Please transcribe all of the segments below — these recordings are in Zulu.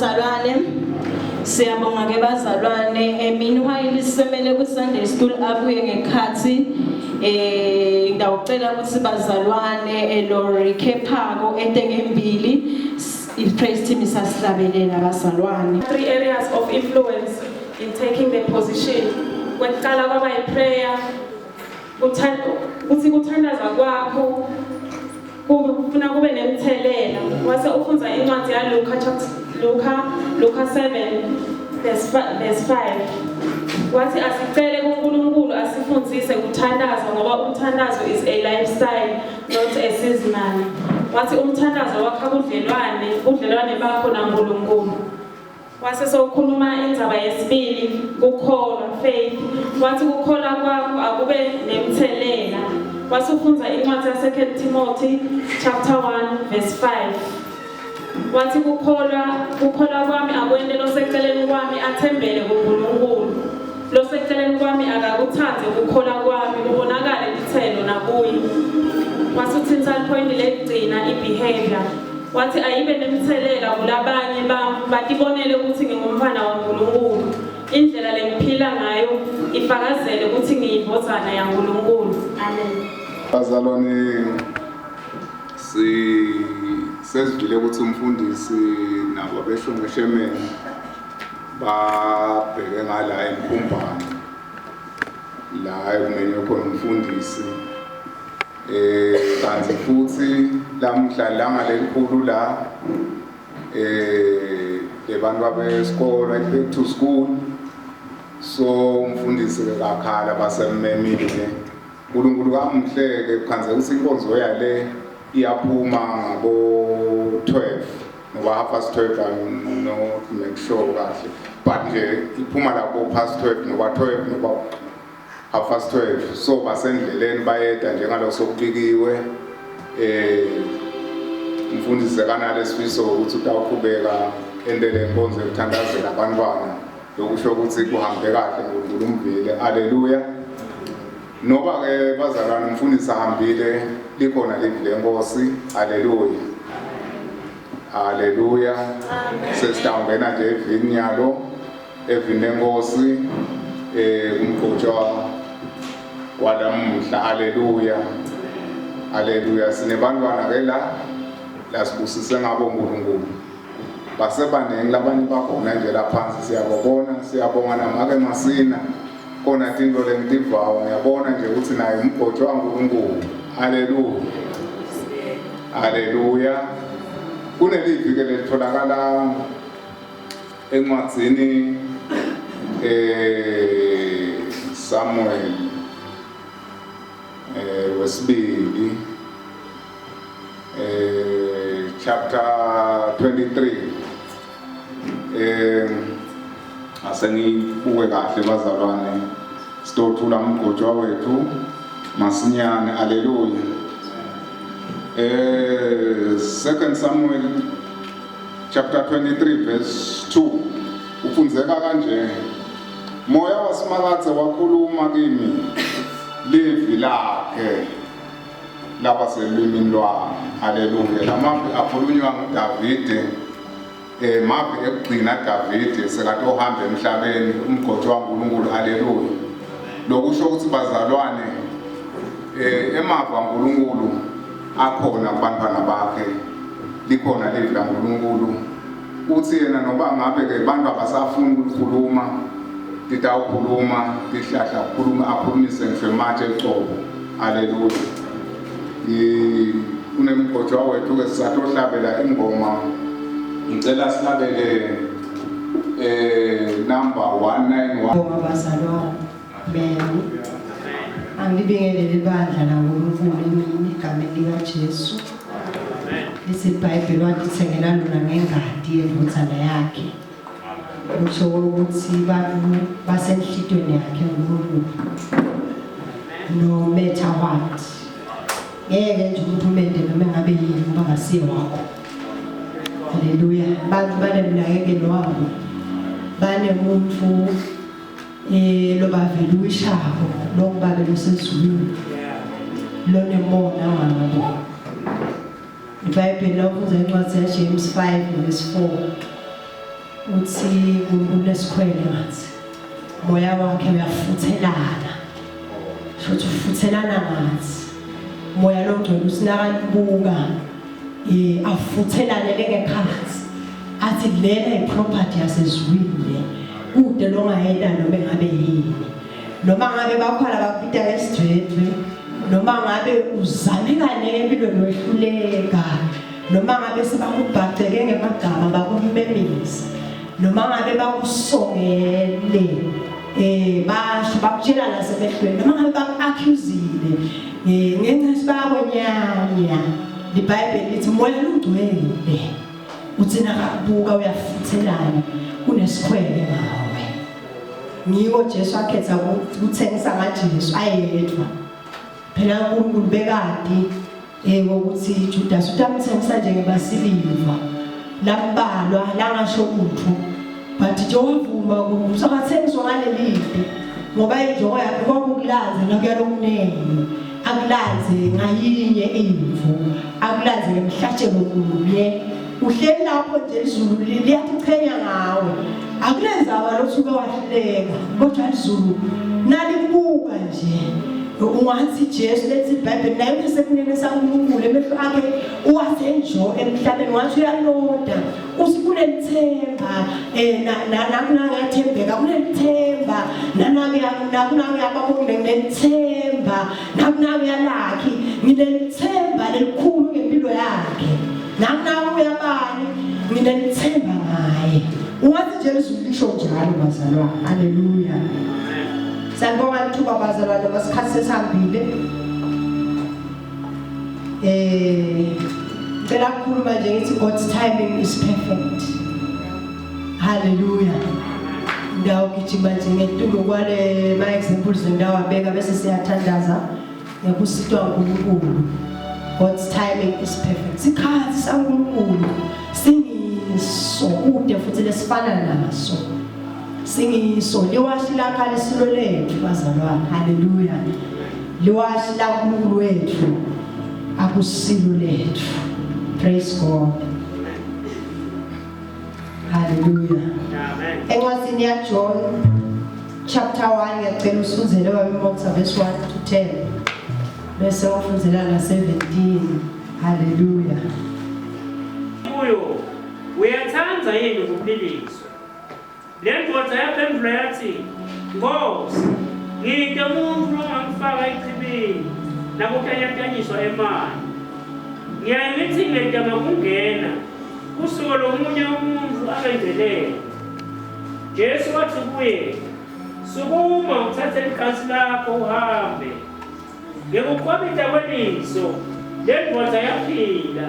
Mzalwane. Siyabonga ke bazalwane. Meanwhile sisemele ku Sunday school abuye ngekhathi ngidawucela ukuthi bazalwane elori kephako etengembili i-praise team isasihlabelela bazalwane. Three areas of influence in taking the position. Kwekuqala kwaba yi-prayer, kuthi kuthandaza kwakho kufuna kube nemthelela. Wase ufundza incwadi yaLuka chapter Luka 7 verse 5. Wathi asicele kuNkulunkulu asifundzise kuthandaza ngoba umthandazo is a lifestyle, not a seasonal. Wathi umthandazo wakha budlelwane bakho naNkulunkulu. Wase sowukhuluma indzaba yesibili, kukholwa, faith. Wathi kukholwa kwakho akube nemthelela. Wase ufundza incwadi ya 2 Timothy chapter 1 verse 5. Wathi kukholwa kwami akwente loseceleni kwami athembele kuNkulunkulu. Loseceleni kwami akakuthande kukholwa kwami kubonakale tithelo nakuye. Wase uthinta point lekugcina, i-behavior. Wathi ayibe nemthelela kulabanye bami batibonele ukuthi ngingumfana waNkulunkulu. Indlela lengiphila ngayo ifakazele ukuthi ngiyindvodzana yaNkulunkulu. Amen. Bazalwane, si sezwile ukuthi umfundisi nabo abeshongeshemeni babheke ngala eMkhumbane la ekumenywe khona umfundisi, kanti futhi lamuhla langa lelikhulu la lebantu babesikolo, back to school. So umfundisi ke kakhala basemmemile. uNkulunkulu kamuhleke kukhanze ukuthi inkonzo yale iyaphuma ngabo 12 ngoba half past 12, I'm not make sure kahle, but nje iphuma lapho past 12 noba 12 noba half past 12. So basendleleni bayeda njengalokho sokubikiwe. Umfundisi sekanalesifiso ukuthi utawuqhubeka entele inkonzo yokuthandazela abantwana, lokusho ukuthi kuhambe kahle, uNkulunkulu umvile. Haleluya. Noba ke bazalwane umfundisi ahambile, likhona livi lenkosi. Haleluya, haleluya. Sesitawungena nje evini yalo, evini lenkosi, kumgqotshwa walamuhla. Haleluya, haleluya. Sinebantwana ke la lasibusise ngabo uNkulunkulu, basebaningi labanye bakhona nje laphansi, siyababona. Siyabonga namake Masina kona tinto lengitivawo, ngiyabona nje ukuthi naye umgqotshwa waNkulunkulu. Haleluya, haleluya. Kunelivi ke lelitholakala encwadzini Samuel wesibili chapter 23. Asengibuke kahle bazalwane, sitothula umgqotshwa wethu masinyane. Haleluya. Second Samuel chapter 23 verse 2 ufundzeka kanje: Moya wasimakadze wakhuluma kimi, livi lakhe laba selwimini lwami. Haleluya. Lamavi akhulunywa nguDavide, mavi ekugcina Davide sekatohamba emhlabeni, umgqotshwa waNkulunkulu. Haleluya. Lokusho ukuthi bazalwane, emava kaNkulunkulu akhona kubantwana bakhe, likhona livi laNkulunkulu. Uthi yena noba ngabe ke bantu abasafuni ukukhuluma, titawukhuluma tihlahla, kukhuluma akhulumise ngisho ematshe ecobo. Haleluya. Kunemgqotshwa wethu ke, sisatohlabela ingoma. Ngicela sihlabele number 191. Bonga bazalwane beni. Angibingelele ibandla laNkulunkulu emini egameni likaJesu. Lithi iBhayibheli wandithengela lona ngengadi yendvodzana yakhe. Kusho ukuthi bantu basenhlitweni yakhe uNkulunkulu. No matter what. Ngeke nje umuntu umende noma ngabe yini ngoba ngasiye wakho. Haleluya. Bantu banemnakekelo wabo. Banemuntu lobaveluwishako lokubabe losezulwini lonemona wabo. IBhayibheli lawufundza incwadi yaJames 5 verse 4. Uthi uNkulunkulu lesikhwele ngathi moya wakhe uyafuthelana. Futhi ufuthelana ngathi. Moya longcwele usinakanibuka afuthelane lengekhathi. Athi lena iproperty yasezulwini le. Kude longayenda noma engabe yini. Noma ngabe bakhwala bakubita ngesidwedwe noma ngabe uzame kane empilweni wehluleka noma ngabe sebakubhaceke ngemagama bakumemisa noma ngabe bakusongele basho bakutshela nasemehlweni noma ngabe baku-accusile ngenxa yokuthi bayakwenyanya. Libhayibheli lithi moya lungcwele uthi nakakubuka uyafuthelana kunesikhwele ngawe. Ngiko Jesu akhetha ukuthengisa ngaJesu ayedwa. Phela uNkulunkulu bekade ukuthi Judas utamthengisa nje ngebasiliva lambalwa langasho lutho, but nje wavuma ukuthi akathengiswa ngalelide ngoba injongo yakhe kwakukulanze nakuya lokunene, akulanze ngayinye imvu, akulanze ngemhlatshelo munye. Uhleli lapho nje izulu liyatichenya ngawe, akunenzaba lothuke wahluleka, kodwa izulu nalikubuka nje ungathi Jesu lethi iBhayibheli naye usekunene saNkulunkulu, emehlo akhe uwasenjo emhlabeni, ungathi uyaloda uthi kunelithemba nakunangiyathembeka kunelithemba nakunangiyababonile nginelithemba nakunangiyalakhi nginelithemba lelikhulu ngempilo yakhe nakunawuyabani nginelithemba ngaye. Ungathi nje izulu lisho njalo bazalwane. Haleluya. Siyabonga ithuba bazalwane, basikhathi sesihambile. Ngicela ukukhuluma nje ngithi God's timing is perfect. Haleluya. Ndawo gijima nje ngetulo kwale ma examples ngawabeka bese siyathandaza ngekusitwa uNkulunkulu. God's timing is perfect. Sikhathi saNkulunkulu singiso kude futhi lesifana naso. Singiso liwashi lakha lesilo lethu bazalwane. Haleluya. Liwashi laNkulunkulu wethu akusilo lethu. Praise God. Haleluya. Amen. Encwadini ya John chapter 1 ngiyacela usunzele wabimotha verse 1 to 10 bese ufundzela na 17. Haleluya. Kuyo uyathanda yini ukuphiliswa? Le ndoda yaphendula yathi, Nkosi, ngide umuntu ongangifaka echibini nakutanyatanyiswa emanti. Ngiyaye ngithi ngiyadama kungena, kusuke lomunye umuntu abengelele. Jesu wathi kuye, Sukuma uthathe icansi lakho uhambe. Ngekukhwabitha kweliso, le ndoda yaphila,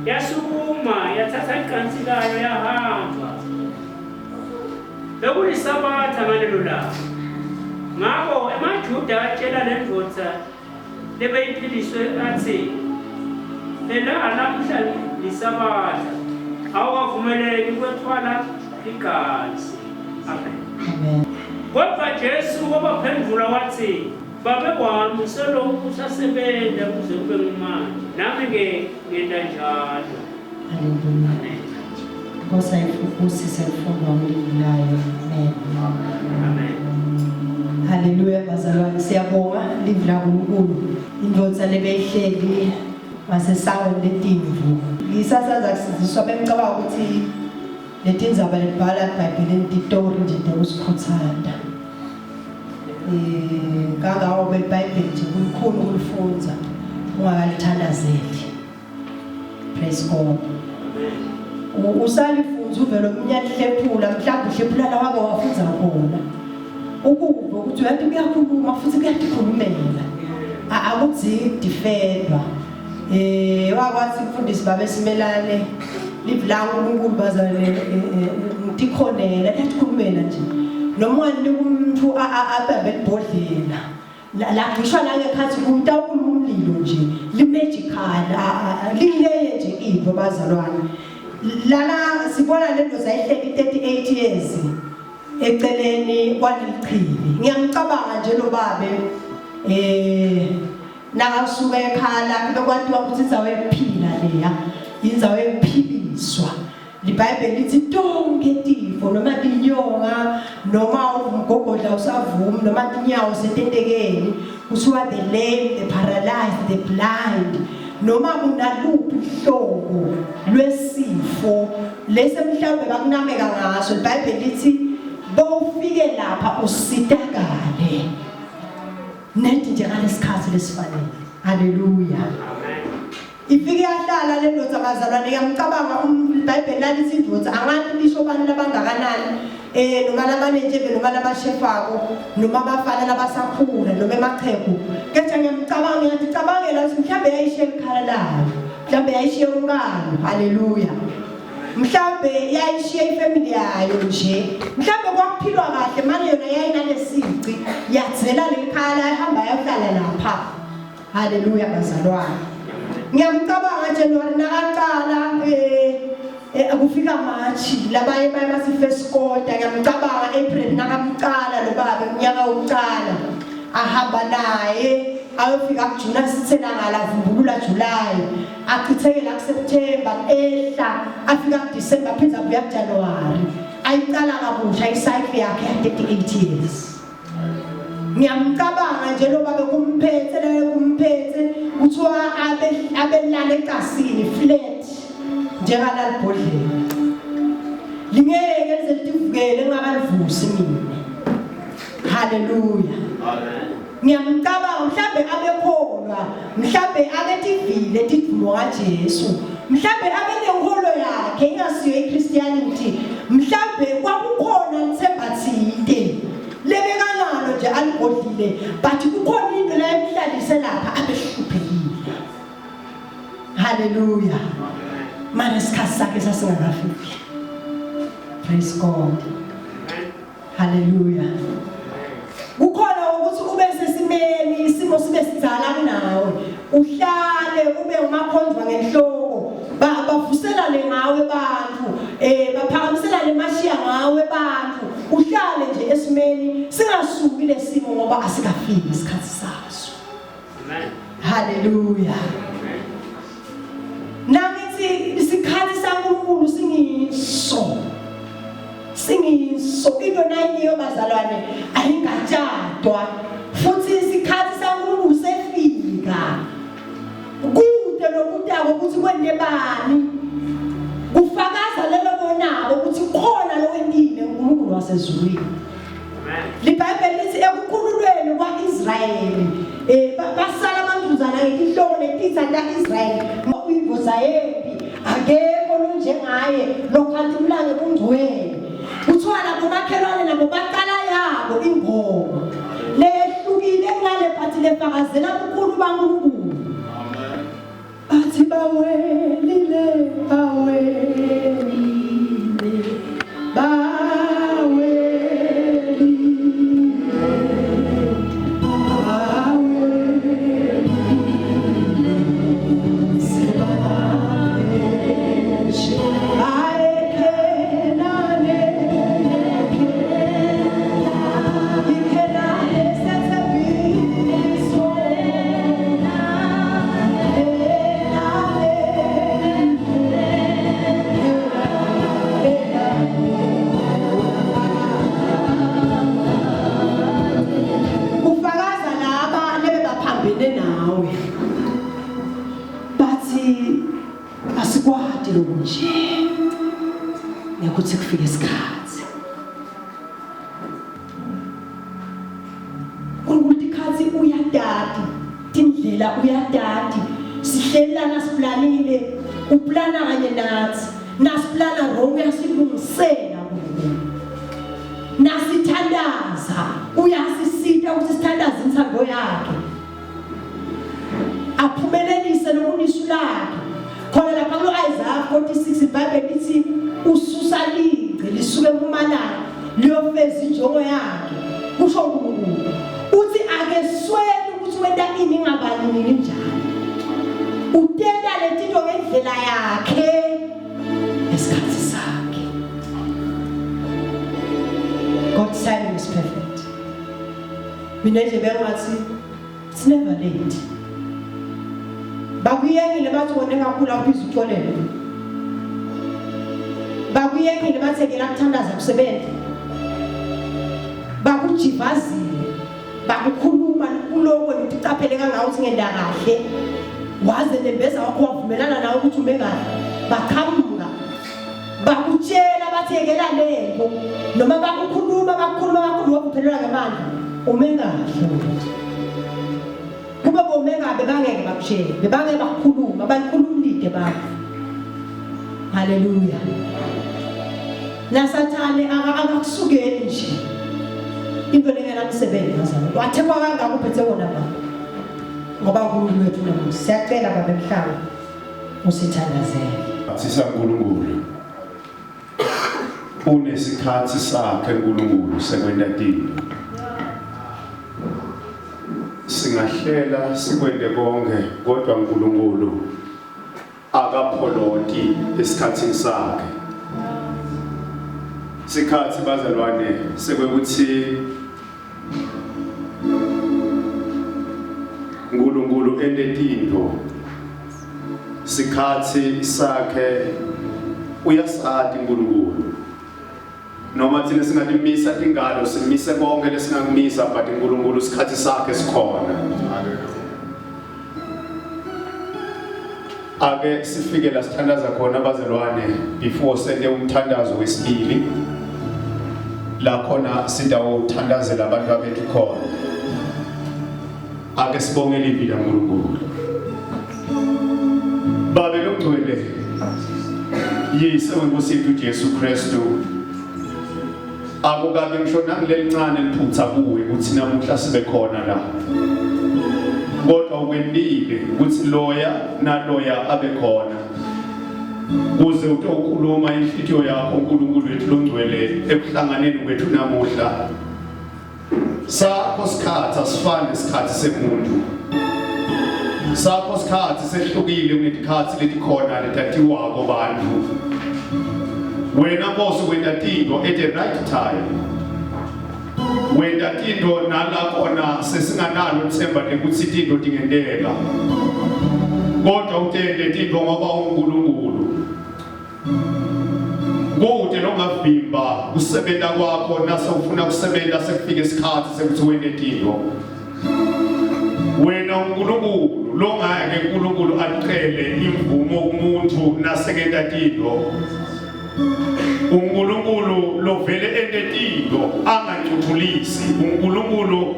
yasukuma yathatha icansi layo yahamba. Bekulisabatha ngalelo langa. Ngakho emaJuda atshela le ndoda lebeyiphiliswe athi, Phela namuhla lisabatha, awukavumeleki ukwethwala igazi. Amen. Amen. Kodwa Jesu wabaphendula wathi, Babe wami selokhu usasebenza kuze kube ngumanje, nami-ke ngenta njalo. Haleluya. Nkosi ayifukuse ukufundwa kwelizwi layo. Amen. Amen. Haleluya bazalwane, siyabonga livi laNkulunkulu. Indvodza lebeyihleli ngasesangweni letimvu. Ngisasaza kusiziswa bengicabanga ukuthi letindzaba letibhala eBhayibhelini titori nje tekusikhutsata. Kangangoba iBhayibheli nje kulikhulu ukulifundza ungakalithandazeli. Praise God. Usalifunza uvele omunye ahlephula, mhlawumbe uhlephula la wake wafunza khona. Ukuve ukuthi uyathi kuyakhuluma futhi kuyatikhulumela. Akudzingi kudefendwa. Wakwathi mfundisi babe simelane live la uNkulunkulu bazalwane ngitikhonela liyatikhulumela nje. Noma unganika umuntu abambe libhodlela la ngisho la ngekhathi kumtawula umlilo nje li-magical lileye nje into bazalwane. Lana sibona le ndoda ayihleli 38 years eceleni kwalelichibi. Ngiyamcabanga nje lo babe nakasuka ekhaya lakhe bekwatiwa ukuthi indzawo yokuphila leya, indzawo yokuphiliswa. LiBhayibheli lithi tonke tifo noma tinyonga noma umgogodla usavumi noma tinyawo setentekeni kuthiwa the lame, the paralyzed, the blind noma kunaluphi uhlobo lwesifo lese mhlawumbe bakunameka ngaso iBhayibheli lithi bowufike lapha usitakale nedi nje ngalesikhathi lesifanele. Haleluya. Ifike yahlala le ndoda bazalwane ngiyamcabanga iBhayibheli lalithi indoda angathi lisho bani labangakanani noma labanentshebe noma labashefako noma abafana labasakhula noma emachegu kepha ngiyamcabanga ngiyacabangela ukuthi mhlawumbe yayishiye ikhala layo mhlawumbe yayishiye umkalo haleluya mhlawumbe yayishiye ifamily yayo nje mhlawumbe kwakuphilwa kahle manje yona yayinalesici yadzela lelikhala yahamba yayohlala lapha. Haleluya bazalwane. Ngiyamcabanga January nakaqala kufika March labaye baye bathi first quarter ngiyamcabanga April nakamqala lo baba umnyaka wokuqala ahamba naye ayofika kuJune asithela ngala vumbulula July achitheke la kuSeptember ehla afika kuDecember aphinda abuya kuJanuary ayiqala kabusha icycle yakhe ya 38 years. Ngiyamcabanga nje lo baba kumphethe leyo kumphethe kuthiwa abelala ecasini flat njengalalibhodlela lingeke lize litivukele ngingakalivusi mina. Haleluya. Amen. Ngiyamcabanga mhlambe abekholwa mhlambe abetivile tidumo kaJesu mhlambe abenenkolo yakhe ingasiyo iChristianity mhlambe kwakukhona lithemba thinte lebekanalo nje aligodlile but kukhona into la emhlalise lapha abehluphekile. Haleluya. Manje isikhathi sakhe sasingakafiki. Praise God. Haleluya. Kukhona ukuthi ube sesimeni isimo sibe sidala kunawe uhlale ube umakhonjwa ngenhloko bavuselane ngawe bantu baphakamiselane mashiya ngawe bantu uhlale nje esimeni singasuki lesimo ngoba asikafiki isikhathi saso. Amen. Haleluya. Nangithi isikhathi saNkulunkulu singiso singiso into nayiyo bazalwane ayingatshadwa futhi isikhathi saNkulunkulu sefika kude lokutako ukuthi kwente bani kufakaza lelo bonako ukuthi khona lowentile uNkulunkulu wasezulwini. LiBhayibheli lithi ekukhululweni kwa-Israyeli basala abantuzana ngetinhloko netitsa ta-Israyeli uyingoza yempi akekho lonjengaye lokhatimulane kungcwele kuthiwa nabo makhelwane nabo baqala yabo ingoma lehlukile kunale phathi lefakazela bukhulu baNkulunkulu. Bathi bawelile bawelile bawelile bawelile sebabeshe bayekhenane ikhenane sethembiso. Kufakaza laba lebebaphambene nawe bathi asikwati lokunje ngekuthi kufike isikhathi uNkulunkulu tikhathi uyadadi tindlela uyadadi sihleli lana siplanile uplana kanye nathi nasiplana wrong uyasilungisela uNkulunkulu nasithandaza uyasisita ukuthi sithandaze inthando yakhe aphumelelise lokunisu lakhe khona lapha kulo-Isaiah 46 iBhayibheli lithi ususa ligci lisuke empumalanga liyofeza injongo yakhe kusho uNkulunkulu uthi akesweli ukuthi wenta ini ngabani nini njani utenta letinto ngendlela yakhe ngesikhathi sakhe. God's timing is perfect. Mina nje bengathi it's never late. Bakuyekile bathi wone kakhulu awuphiza uxolele. Bakuyekile bathekela kuthandaza kusebenza. Bakujivazile. Bakukhuluma kuloko ukuthi ucaphele kangaka ukuthi ngenda kahle. Waze nembeza wakho wavumelana nawe ukuthi ume kahle. Baqhamuka. Bakutshela bathekela lento noma bakukhuluma bakukhuluma bakhuluma waphelelwa ngamandla. Ume kahle. Kube bome kabi bangeke bakutshele, bebangeke bakukhuluma, balikhulumlide babo. Haleluya. Nasathane akakusukeli nje. Into lengenamsebenzi bazalwane. Wathekwa kangaka uphethe wona baba. Ngoba uNkulunkulu wethu namuhla. Siyacela baba emhlaba usithandazele. Athisa uNkulunkulu. Unesikhathi sakhe uNkulunkulu sekwenta tintfo. Singahlela sikwente konke kodwa uNkulunkulu akapholoti esikhathini sakhe. Sikhathi bazalwane sekwekuthi uNkulunkulu ente tintfo sikhathi sakhe uyasati uNkulunkulu noma thina singatimisa tingalo simise konke lesingakumisa but uNkulunkulu isikhathi sakhe sikhona. Ake sifike la sithandaza khona bazalwane before sente umthandazo wesibili la khona sitawuthandazela abantu abethu khona. Ake sibonge livi laNkulunkulu. Babe longcwele yise wenkosi yethu Jesu Kristu akukabi ngisho nangilelincane liphutha kuwe ukuthi namuhla sibe khona la kodwa ukwentile ukuthi loya naloya abe khona kuze utokhuluma inhlitiyo yakho uNkulunkulu wethu longcwele ekuhlanganeni kwethu namuhla. Sakho sikhathi asifani nesikhathi semuntu. Sakho sikhathi sehlukile kunetikhathi letikhona letatiwako bantfu. Wena Nkosi wenta tintfo at the right time. Wenta tintfo nala khona sesinganalo ithemba lekuthi tintfo tingenteka. Kodwa utente tintfo ngoba unguNkulunkulu. Kude longavimba kusebenta kwakho nase ufuna kusebenta sekufika isikhathi sekuthi wente tintfo. Wena uNkulunkulu longeke uNkulunkulu acele imvumo kumuntu nasekenta tintfo. uNkulunkulu lovele ente tintfo angancuthulisi. uNkulunkulu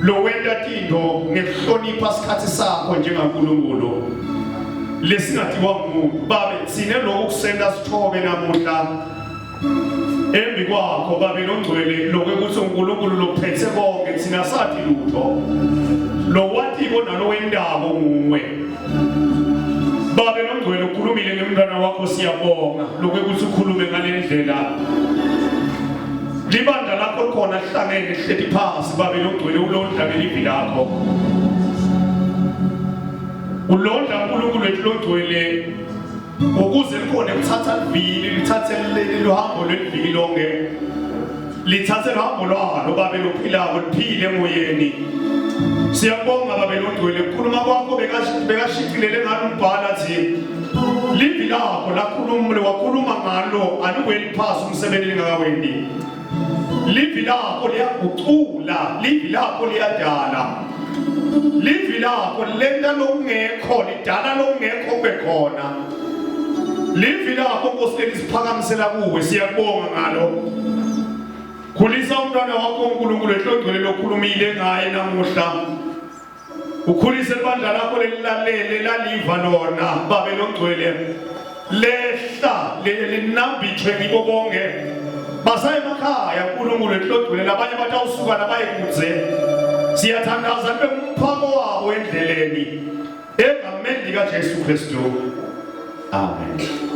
lowenta tintfo ngekuhlonipha sikhathi sakho njengaNkulunkulu lesingatiwa ngumuntu. Babe thine lokhu kusenta sithobe namuhla embi kwakho babe longcwele lokwekuthi uNkulunkulu lophethe konke thina sathi lutho lowatiko nalowendako nguwe babe longcwele ukhulumile ngemntwana wakho siyabonga lokwekuthi ukhulume ngale ndlela libandla lakho likhona lihlangene lihleti phasi babe longcwele ulondla ngelivi lakho ulondla uNkulunkulu wethu longcwele ukuze likhone kuthatha liviki lithathe leli luhambo lweliviki lonke lithathe luhambo lwalo babe lophilako liphile emoyeni. Siyabonga babe longcwele kukhuluma kwakho bekashicilele ngalo umbhala athi livi lakho lakhuluma wakhuluma ngalo aluweli phasi umsebenzi lingakawendi. Livi lakho liyagucula, livi lakho liyadala. Livi lakho lenta lokungekho, lidala lokungekho kube khona. Livi lakho Nkosi leliziphakamisela kuwe, siyakubonga ngalo. Khulisa umntwana wakho uNkulunkulu ehlongcwele lokhulumile ngaye namuhla. Ukhulise ibandla lakho lelilalele laliva lona babe longcwele lehla linambithwe ngibo bonke basaye emakhaya uNkulunkulu ehlogcwele labanye batawusuka labaye kudze siyathandaza kube ngumphako wabo endleleni egameni likaJesu Kristu amen.